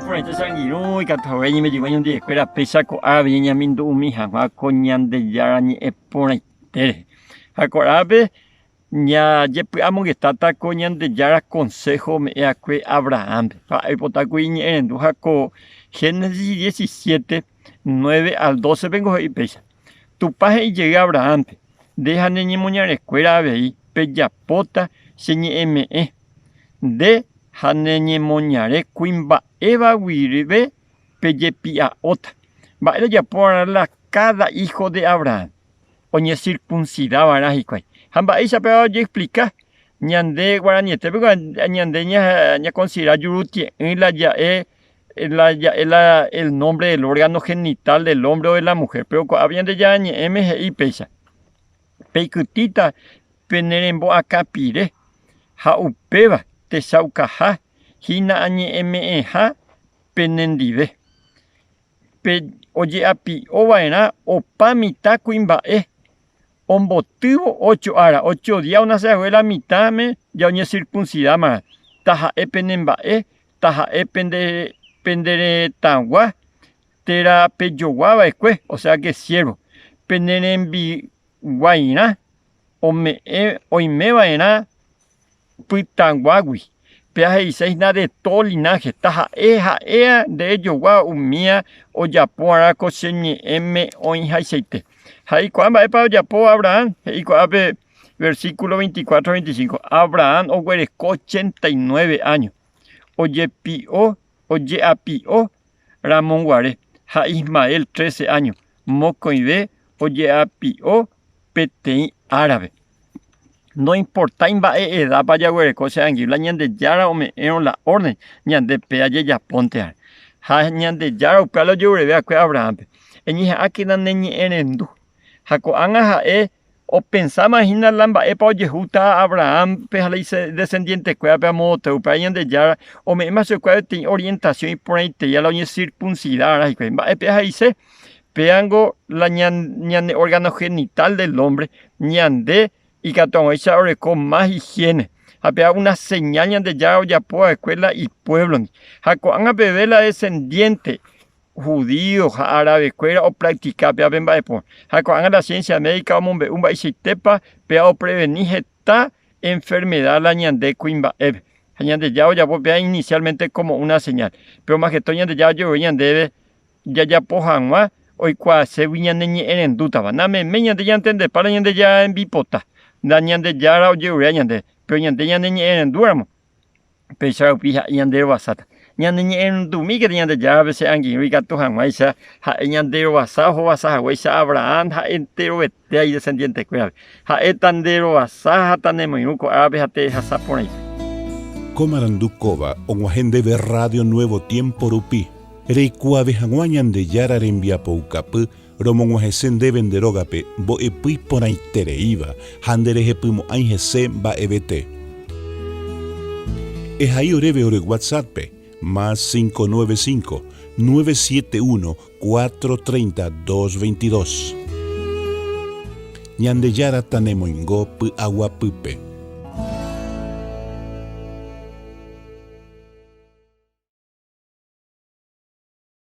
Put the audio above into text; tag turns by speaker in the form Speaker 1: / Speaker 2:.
Speaker 1: Iporãite che angirũ, ikatu hague ñemejegua ñandivekuéra péicha ko árape ñañamindu'umi hag̃ua ko Ñandejára ñe'ẽ porãite rehe. Ha ko árape ñajepy'amongetáta ko Ñandejára konsého ome'ẽ va'ekue Abrahánpe. Ha'e oipota kuri iñe'ẽrendu ha ko Génesis 17, 9 al 12 pengo he'i péicha, Tupã he'i jey Abrahánpe, Nde ha ne ñemoñarekuéra avei pejapóta che ñe'ẽme'ẽ, nde ha ne ñemoñare kuimba'éva guive pejepi'a'óta. Mba'e rejapo va'erã la káda ího de Abrahán? Oñesirkunsida va'erã hikuái. Ha mba'éichapa ojeexplika? Ñande guaranietépe ñande ñakonsidera jurutie'ỹ la ja'e la ja'e la el nombre del órgano genital del hombre o de la mujer. Péro ko'ápe Ñandejára Ñe'ẽme he'i péicha, Peikytĩta pene rembo'akã pire, ha upéva techaukaha hína añe'ẽme'ẽha penendive. Pe ojeapi'o va'erã opa mitã kuimba'e Ombotývo ócho ára, ócho día onase hague la mitãme ja oñesirkunsidámarã, taha'e pene mba'e, taha'e pende pende retãgua térã pejogua va'ekue, osea ke siérvo, pene rembiguairã ome'ẽ oime va'erã pytaguágui, péa he'ise hína de todo linaje, taha'e ha'éa nde ejogua umía ojapo va'erã ko che ñe'ẽme oĩhaichaite. Ha eikuaa mba'épa ojapo Abraham, he'i ko'ápe versículo 24 ha 25, Abraham oguereko 89 áño, ojepi'o, ojeapi'o ramoguare, ha Ismael 13 áño, mokõive ojeapi'o peteĩ árape. Noimportái mba'e edápa jaguereko che angirũ, la Ñandejára ome'ẽrõ la órden, ñande péa jajapónte va'erã. Ha Ñandejára upéva la ojerureve va'ekue Abrahánpe, Eñeha'ãkena neñe'ẽrendu. Ha ko'ág̃a ha'e opensáma hína la mba'épa ojehúta Abrahánpe ha la idescendientekuérape amodote. Upéva Ñandejára ome'ẽma chupekuéra peteĩ orientasión iporãiteia la oñesirkunsida va'erã hikuái. Mba'e péa he'ise? Péango la ñane órgano genital del hombre ñande ikatu hag̃uáicha oreko más higiene. Ha péva una señal Ñandejára ojapo va'ekue la ipuévlondi. Ha ko'ág̃a peve la descendiente judío ha aravekuéra opractika péva pe mba'e porã. Ha ko'ág̃a la ciencia médica omombe'u mba'eichaitépa péva opreveni heta enfermedad la ñande kuimba'épe. Ha Ñandejára ojapo péva inicialmente como una señal. Péro majeto Ñandejára ojerure ñandéve Jajapo hag̃ua oikuaaségui ñane ñe'ẽrendútava. Nameme ñande ñantendepára Ñandejára rembipota, nda Ñandejára ojeruréva ñandéve, péro ñande ñane ñe'ẽrendúramo, péicha rupi ha'e ñanderovasáta. Ñane ñe'ẽrendumíkete Ñandejárape che angirũ ikatu hag̃uáicha ha'e ñanderovasa ohovasa haguéicha Abraham ha enterovetéva idescendientekuérape. Ha'e tanderovasa ha tanemoirũ ko árape ha tehasa porãite.
Speaker 2: Ko marandu kóva og̃uahẽ ndéve Radio Nuevo Tiempo rupi. Reikuaave hag̃ua Ñandejára rembiapoukapy romog̃uahẽse ndéve nde rógape mbo'epy iporãitereíva ha nderehepymo'ãi hese mba'evete. Ehai oréve ore WhatsApp-pe, más 595 971 430 222. Ñandejára tanemoingo py'aguapýpe.